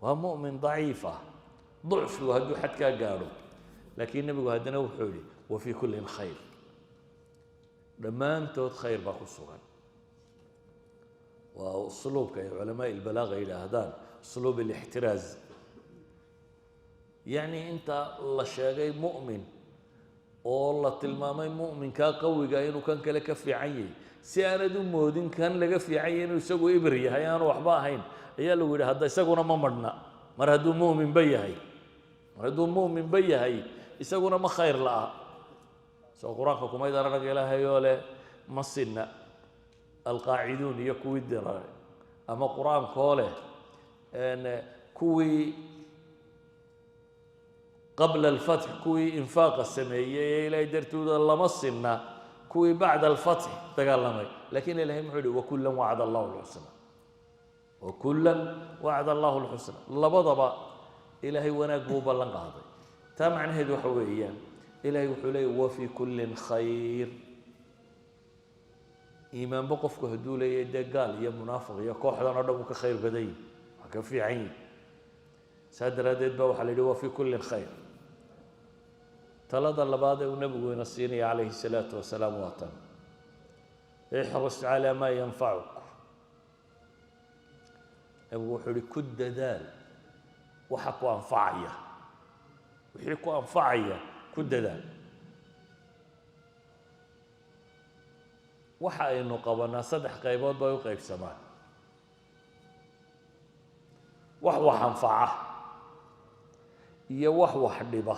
Waa mu'min daciif ah, ducfigu hadduu xadkaa gaadho. Laakiin Nebigu haddana wuxuu yihi: "Wa fii kullin khayr", dhammaantood khayr baa ku sugan. Waa usluubka ay culamaa ilbalaaga yidhaahdaan usluub alixtiraaz. Yacni inta la sheegay mu'min oo la tilmaamay mu'minkaa qawiga inuu kan kale ka fiican yahay, si aanad u moodin kan laga fiican yahay inuu isagu ibir yahay, aanu waxba ahayn, ayaa lagu yidhi: hadda isaguna ma madhna. Mar hadduu mu'minba yahay, mar hadduu mu'minba yahay, isaguna ma khayr la'a. Soo Qur-aanka kumaydaan arag Ilaahay oo leh ma sinna alqaaciduun iyo kuwii diray, ama Qur-aankoo leh kuwii qabla alfatx, kuwii infaaqa sameeyey ee Ilaahay dartooda, lama sinna kuwii bacda alfatx dagaalamay? Lakin Ilahay muxuu yihi? "Wakullan wacda Allahu lxusna, wakullan wacda Allahu lxusna." Labadaba Ilaahay wanaag buu u ballan qaaday. Taa macnaheedu waxa weeyaan, Ilahay wuxuu leeyay: "Wa fii kullin khayr." Iimaanba qofku hadduu leeyahay, dee gaal iyo munaafiq iyo kooxdan oo dhan uu ka khayr badan yihi, waa ka fiican yihi. Saa daraaddeed ba waxaa la yidhi: "Wa fii kullin khayr." Talada labaad ee uu Nebigu ina siinaya calayhi salaatu wasalaam waa tan: "Ixris calaa maa yanfacuk." Nebigu wuxuu yihi: ku dadaal waxa ku anfacaya, wixii ku anfacaya ku dadaal. Waxa aynu qabanaa saddex qaybood bay u qaybsamaan: wax wax anfaca, iyo wax wax dhiba,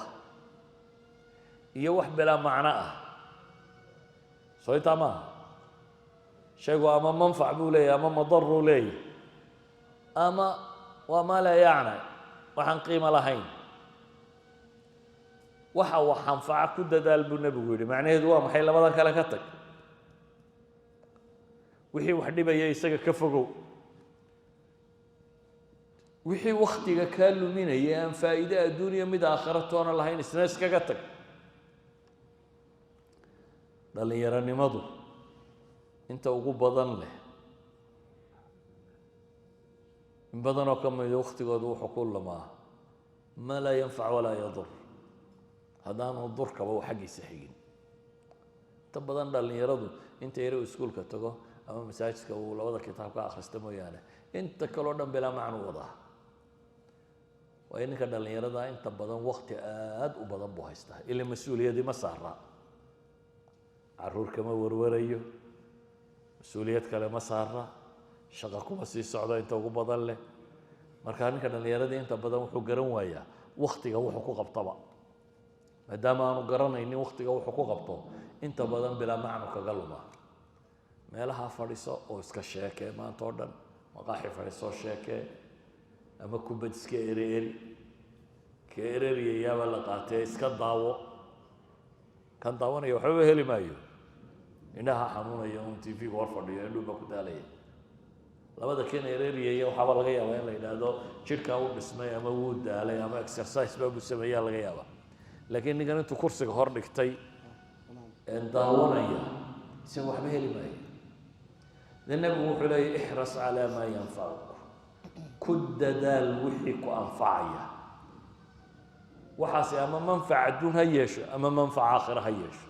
iyo wax bilaa macno ah. Soo intaa maaha? Shaygu ama manfac buu leeyahy, ama madaruu leeyahy, ama waa maa laa yacna, waxaan qiimo lahayn. Waxa wax anfaca ku dadaal buu Nebigu yidhi. Macnaheedu waa maxay? Labadan kale ka tag, wixii wax dhibaya isaga ka fogow, wixii waktiga kaa luminaya aan faa'iide adduuniya mid aakhira toona lahayn isna iskaga tag. Dhallinyaronimadu inta ugu badan leh, in badanoo ka mida waktigooda wuxuu ku lumaa maa laa yanfac walaa yadur, haddaanu durkaba u xaggiisa xigin. Inta badan dhallinyaradu inta yare uu iskuulka tago ama masaajidka uu labada kitaab ka akhrista mooyaane, inta kaleo dhan bilaa macnu wadaa. Waayo, ninka dhallinyarada inta badan wakti aada u badan buu haystaa, ila mas-uuliyadi ma saara, caruur kama warwarayo, mas-uuliyad kale ma saara, shaqo kuma sii socdo inta ugu badan leh. Markaa ninka dhallinyaradii inta badan wuxuu garan waayaa waktiga wuxuu ku qabtaba. Maadaama aanu garanaynin waktiga wuxuu ku qabto, inta badan bilaa macnu kaga lumaa. Meelaha fadhiso oo iska sheekee maanta oo dhan, maqaaxi fadhiisoo sheekee, ama kubad iska eri eri, ka ereriyayaaba la qaatee iska daawo. Kan daawanaya waxbaba heli maayo, indhaha xanuunaya un TV-ga hor fadhiyo, indhuhu baa ku daalaya. Labada kan ereriyaya waxaaba laga yaabaa in la yidhaahdo jidhkaa u dhismay, ama wuu daalay, ama exercise baa buu sameeyaa laga yaabaa. Laakiin ninkan intuu kursiga hor dhigtay daawanaya, isaga waxba heli maayo. De Nebigu wuxuu leeyay: "Ixras calaa maa yanfacuk", ku dadaal wixii ku anfacaya. Waxaasi ama manfac adduun ha yeesho ama manfac aakhira ha yeesho.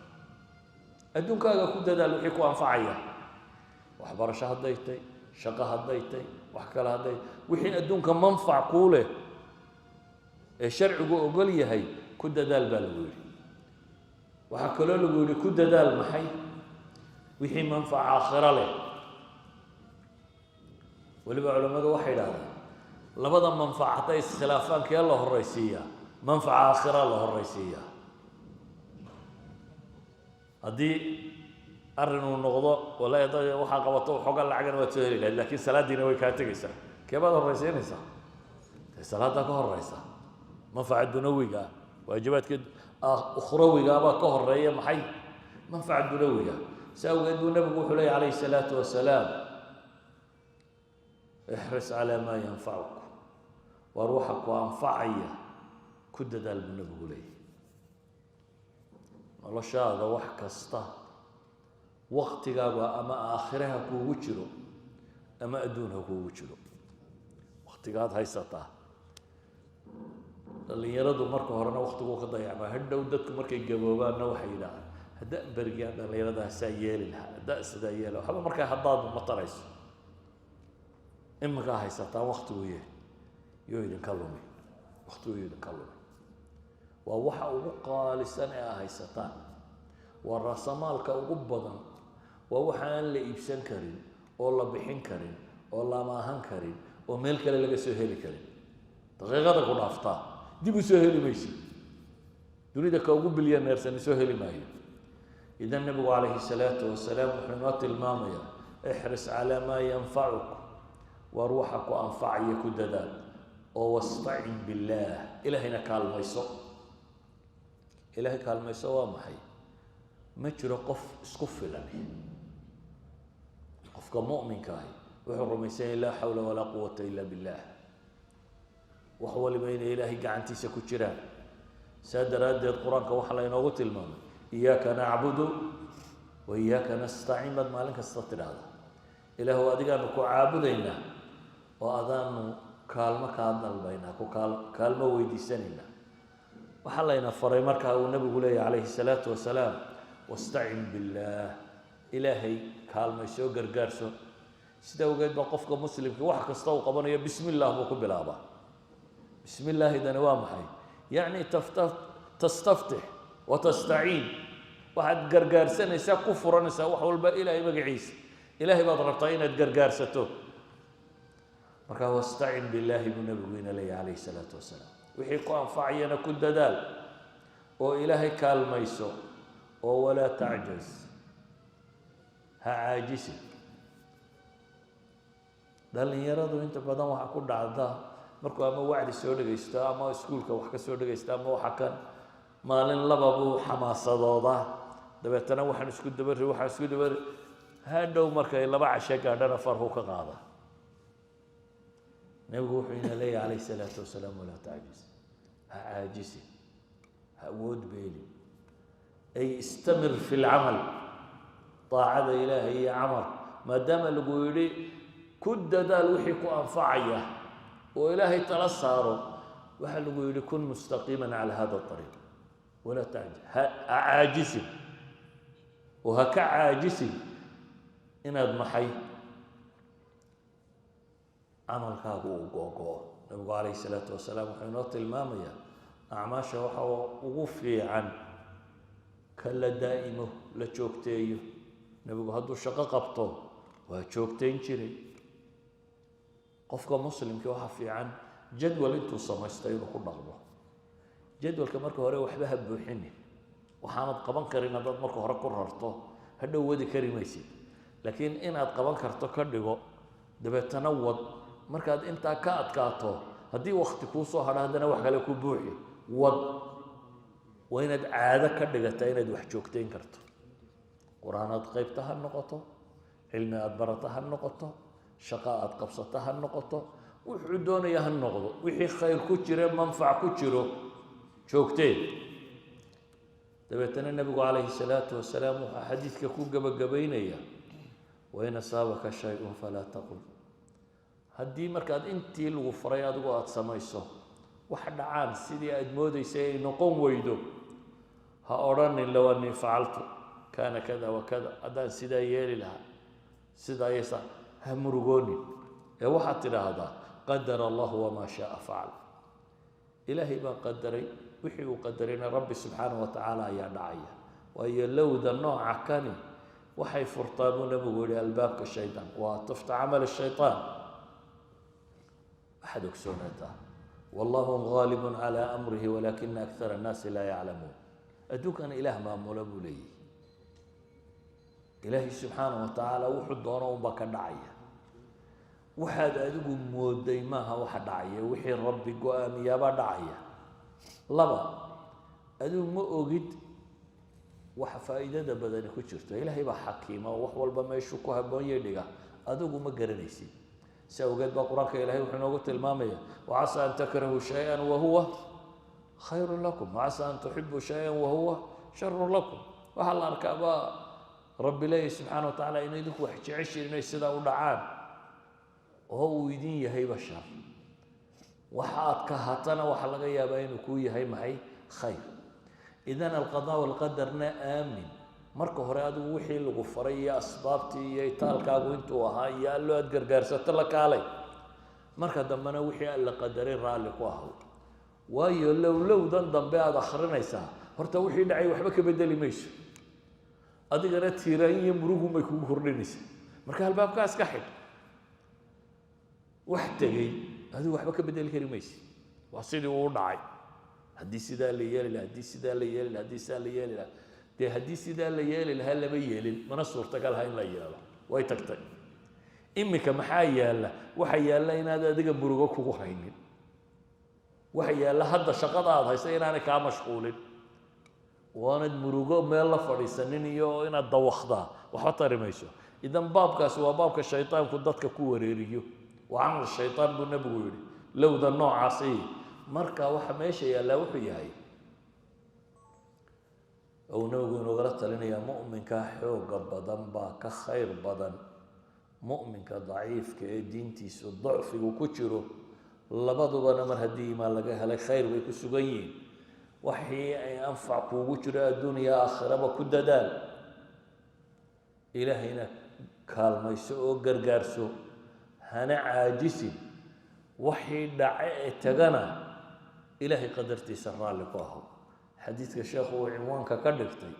Adduunkaaga ku dadaal wixii ku anfacaya, waxbarasho hadday tay, shaqo hadday tay, wax kale hadday, wixii adduunka manfac kuu leh ee sharcigu ogol yahay ku dadaal baa lagu yidhi. Waxaa kaloo lagu yidhi: ku dadaal maxay? Wixii manfac aakhiro leh. Weliba culammadu waxay idhahdaan labada manfac hadday iskhilaafaan, kee la horraysiiyaa? Manfaca aakhira la horraysiiyaa. Haddii arrin uu noqdo, wallahi hadda waxaa qabato waxoogaa lacagana waad soo heli lahayd, laakiin salaaddiina way kaa tegaysaa, kee baad horraysiinaysaa? Dee salaaddaa ka horraysa. Manfaca dunawiga ah, waajibaadka ukhrawiga baa ka horeeya maxay? Manfaca dunawiga. Si awgeed buu Nebigu wuxuu leeyay calayhi salaatu wasalaam: "Ixris calaa maa yanfacuk." Waar waxa ku anfacaya ku dadaal buu Nebigu leeyay. Noloshaada wax kasta, waktigaagu ama aakhire ha kuugu jiro ama adduun ha kuugu jiro, waktigaad haysataa Dhallinyaradu marka horena waktiguu ka dayacmaa, hadhow dadku markay gaboobaanna waxay yidhahdaan, haddaan berigaan dhallinyarada yeeli lahaa, haddaan sidaa yeeli. Waxba markaa haddaad ma tarayso. Iminkaa haysataan waktigu ye yoo idinka lumi, waktigu idinka lumi. Waa waxa ugu qaalisan ee aa haysataan, waa raasamaalka ugu badan, waa waxa aan la iibsan karin oo la bixin karin oo la amaahan karin oo meel kale laga soo heli karin. Daqiiqada ku dhaaftaa dib u soo heli maysid. Dunida ka ugu bilyaneersani soo heli maayo. Idan nabigu calayhi salaatu wasalaam wuxuu inoo tilmaamayaa: ixris calaa maa yanfacuk, waar waxa ku anfacaya ku dadaal, oo wastacin billaah, Ilaahayna kaalmayso. Ilaahay kaalmayso waa maxay? Ma jiro qof isku filan. Qofka mu'minka ahi wuxuu rumaysan yahay laa xawla walaa quwata ila billah, wax waliba inay Ilaahay gacantiisa ku jiraan. Saa daraaddeed Qur-aanka waxaa laynoogu tilmaamay iyaaka nacbudu wa iyaaka nastaciin baad maalin kasta tidhaahda. Ilaahu, adigaanu ku caabudaynaa oo adaanu kaalmo kaa dalbaynaa, ku kaalmo weydiisanaynaa. Waxaa layna faray markaa uu nabigu leeyahy calayhi salaatu wasalaam: wastacin billaah, Ilaahay kaalmaysoo, gargaarso. Sida awgeed baa qofka muslimka wax kasta uu qabanayo bismi illah buu ku bilaabaa. Bismi illaahidani waa maxay? Yacni tastaftix wa tastaciin, waxaad gargaarsanaysaa, ku furanaysaa wax walba Ilaahay magaciisa. Ilaahay baad rabtaa inaad gargaarsato. Markaa wastacin billaahi buu nabigu ina leeyahy calayhi salaatu wasalaam. Wixii ku anfacayana ku dadaal oo Ilaahay kaalmayso, oo walaa tacjaz, ha caajisin. Dhallinyaradu inta badan waxaa ku dhacda markuu ama wacdi soo dhegaysto ama iskuulka wax ka soo dhegaysto ama waxa kan, maalin laba buu xamaasadoodaa, dabeetana waxaan isku dabari, waxaan isku dabari. Hadhow markay 2 cashe gaadhana farhu ka qaada. Nebigu wuxuu ina leeyahy calayhi salaatu wasalaam: walaa tacjiz, ha caajisin, ha awood beelin, ay istamir fi lcamal, daacada Ilaahay iyo camal. Maadaama lagu yidhi ku dadaal wixii ku anfacaya oo Ilaahay tala saaro, waxaa lagu yidhi kun mustaqiiman cala hada ariiq. Walaa tacjiz, ha caajisin oo ha ka caajisin inaad maxay camalkaagu uu googo-o. Nabigu calayhi salaatu wasalaam wuxuu inoo tilmaamayaa acmaasha waxa ugu fiican ka la daa'imo, la joogteeyo. Nebigu hadduu shaqo qabto waa joogtayn jiray. Qofka muslimkii waxaa fiican jadwal intuu samaysto inuu ku dhaqmo jadwalka. Marka hore waxba ha buuxinin. Waxaanad qaban karin haddaad marka hore ku rarto, hadhow wadi kari maysid. Laakiin inaad qaban karto ka dhigo, dabeetana wad. Markaad intaa ka adkaato, haddii wakti kuu soo hadho, haddana wax kale ku buuxi, wad. Waa inaad caado ka dhigataa inaad wax joogtayn karto. Qur-aan aad qaybta ha noqoto, cilmi aad barato ha noqoto, shaqo aad qabsato ha noqoto, wuxuu doonaya ha noqdo. Wixii khayr ku jire, manfac ku jiro, joogtee. Dabeetana nebigu calayhi salaatu wasalaam wuxuu xadiidka ku gebagabaynaya: wain asaabaka shay-un falaa taqul. Haddii markaad intii lagu faray adigu aada samayso wax dhacaan, sidii aada moodaysay ay noqon weydo, ha odhanin low annii facaltu kaana kada wa kada, haddaan sidaa yeeli lahaa sidaa yasa. Ha murugoonin ee waxaad tidhaahdaa: qadara allahu wamaa shaaa facal. Ilaahay baa qadaray, wixii uu qadarayna Rabbi subxaanahu wa tacaala ayaa dhacaya. Waayo, lowda nooca kani waxay furtaa, buu nabigu yihi, albaabka shaydaan, waa tufta camal shaytaan. Waxaad ogsoonataa: wallahu gaalibun calaa amrihi walaakina akthara annaasi laa yaclamuun. Adduunkana Ilaah maamula buu leeyahy. Ilaahay subxaanahu wa tacaala wuxuu doono unbaa ka dhacaya. Waxaad adigu mooday maaha waxa dhacaya, wixii Rabbi go-aamiyaabaa dhacaya. Laba, adigu ma ogid waxa faa'iidada badani ku jirto. Ilaahay baa xakiima oo wax walba meeshuu ku habboonyay dhiga, adigu ma garanaysid. Si awgeed baa Qur-aanka Ilahay wuxuu inoogu tilmaamaya: wacasaa an takrahuu shay-an wahuwa khayrun lakum wacasaa an tuxibuu shay-an wahuwa sharun lakum. Waxaa la arkaa baa Rabbi leeyahy subxaana wa tacaala in idinku wax jeceshiin inay sidaa u dhacaan oo uu idin yahayba shar. Waxa aad ka hatana waxaa laga yaabaa inuu kuu yahay maxay? Khayr. Idan alqadaa walqadarna aamin. Marka hore adigu wixii lagu faray iyo asbaabtii iyo itaalkaagu intuu ahaa iyo allo aad gargaarsato la kaalay. Marka dambena wixii Alla qadaray raalli ku ahaw, waayo lowlowdan dambe aada akrinaysaa horta wixii dhacay waxba ka bedeli mayso, adigana tiiraan iyo murugun bay kugu kordhinaysaa. Marka albaabkaas ka xidh. Wax tegey adigu waxba ka bedeli kari maysi, waa sidii uu dhacay. Haddii sidaa la yeeli laha, haddii sidaa la yeeli laha, haddii sidaa la yeeli lahaa, dee haddii sidaa la yeeli lahaa lama yeelin, mana suurtagal ha in la yeelo, way tagtay. Iminka maxaa yaalla? Waxa yaalla inaad adiga murugo kugu haynin. Waxa yaalla hadda shaqada aad haysa inaanay kaa mashquulin, waanad murugo meel la fadhiisanin iyo inaad dawakdaa waxba tari mayso. Idan baabkaasi waa baabka shaydaanku dadka ku wareeriyo. Waa camal shaytaan buu Nebigu yidhi lowda noocaasi. Marka waxa meesha yaallaa wuxuu yahay uu Nebigu inoogala talinayaa: mu'minka xooga badan baa ka khayr badan mu'minka daciifka ee diintiisu dacfigu ku jiro. Labadubana mar haddii iimaan laga helay, khayr bay ku sugan yihiin. Waxii ay anfac kuugu jiro adduuniya aakhiraba ku dadaal, Ilaahayna kaalmayso oo gargaarso, hana caajisin. Waxii dhace ee tagana Ilaahay qadartiisa raalli ku aho. Xadiidka sheekhu uu cinwaanka ka dhigtay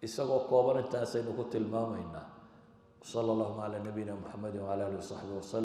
isagoo kooban intaasaynu ku tilmaamaynaa. Sala allahuma calaa nabiyina Muxamedi wcala alihi wasaxbi wasalam.